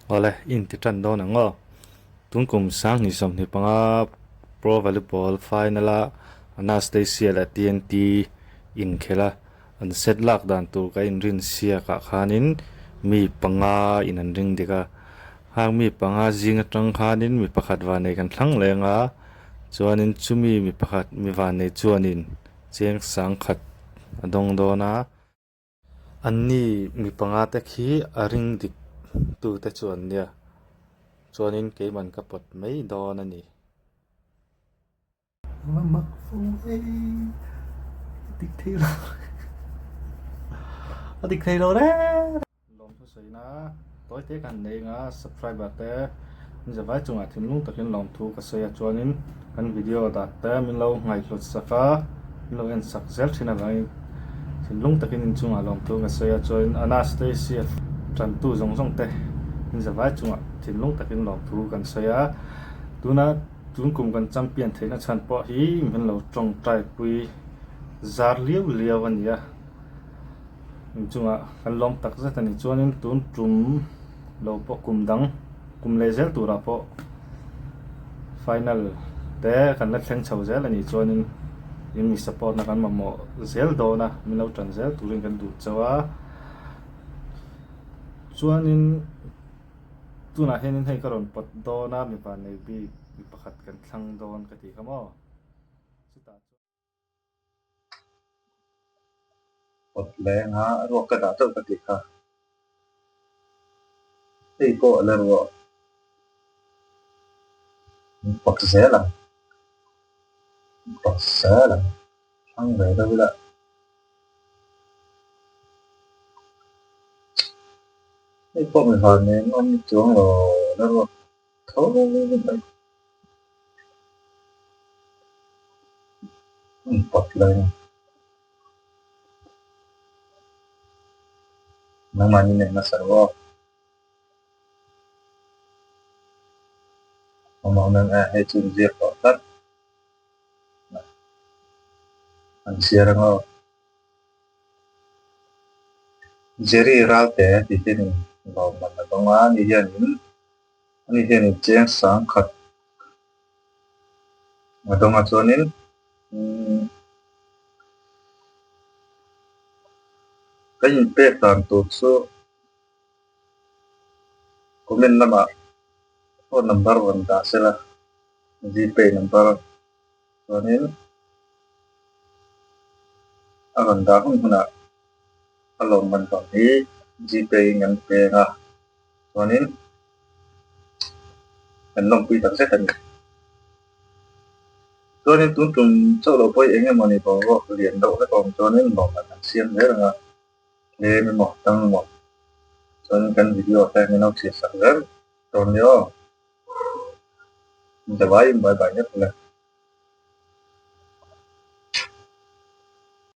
Awle, i inti tan dawn ang aw. Tun kum 2025 Pro Volleyball Final-a Anastasia leh TNT inkhel a, an set lak dan tur ka inrin siakah khanin mi panga in an ring dik a. Hang mi panga zing atang khanin mi pakhat vannei kan thlang leng a, chuanin chumi mi pakhat mi vannei chuanin cheng sangkhat a dawng dawn a. Anni mi panga te khi a ring dik tu te chu an nia, chuanin keiman ka pawt mai dawn a ni. Va mak fo e, a dik thei lo, a dik thei lo reng. Lawmthu sawina tawi te kan nei anga subscriber te min zavai chungah thinlung takin lawmthu ka sawi a chuanin kan video dah te min lo ngaihhlut sak a min lo en sak zel thin avangin thinlung takin inchungah lawmthu ka sawi a chuanin Anastasia tantu zawng zawng te min zavai chungah thinlung takin lawmthu kan sawi a tuna tun kum kan champion theihna chhan pawh hi min lo tawngtai pui zar liau liau a ni a. Inchungah kan lawm tak zet a ni. Chuanin tun tum lo pawh kum dang kum leh zel turah pawh final te kan la thleng chho zel a ni. Chuanin in mi support na kan mamawh zel dawn a, min lo tan zel turin kan duh chauh a. Chuanin tunah hianin hei ka rawn pawt dawn a, mipa nei bik mi pakhat kan thlang dawn ka tih kha maw? Chutah chuan. Awt lenga ruak ka dah chauh ka tih kha. Hei pawh a la ruah min pak zel ang, min pak zel ang, thlang ve deuh ila. Hei pawh mi van nen awm chuang lo la ruak tho mai. Nangmahni nen nasa rawh aw. Awm awm em e, hei chu inziak tawh tlat. An chhiar ang aw. Jerry Ralte tih hian in lawmman a dawng a, ani hianin ani hianin cheng sangkhat a dawng a chuanin umm kan inpek dan tur chu comment lamah phone number rawn dah sela gpay number chuanin a rawn dah hun hunah a lawmman bang hi gpay in an peng a chuanin kan lawmpui tak zet a ni. Chuanin tun tum chauh loh pawh hi eng emaw ni boruak lian deuh hlek a awm chuanin lawmman an siam zel ang a, tlem emaw tang emaw chuanin kan video te min lo chhiar sak zel dawn nia aw. Zavaiin bye bye nek ule.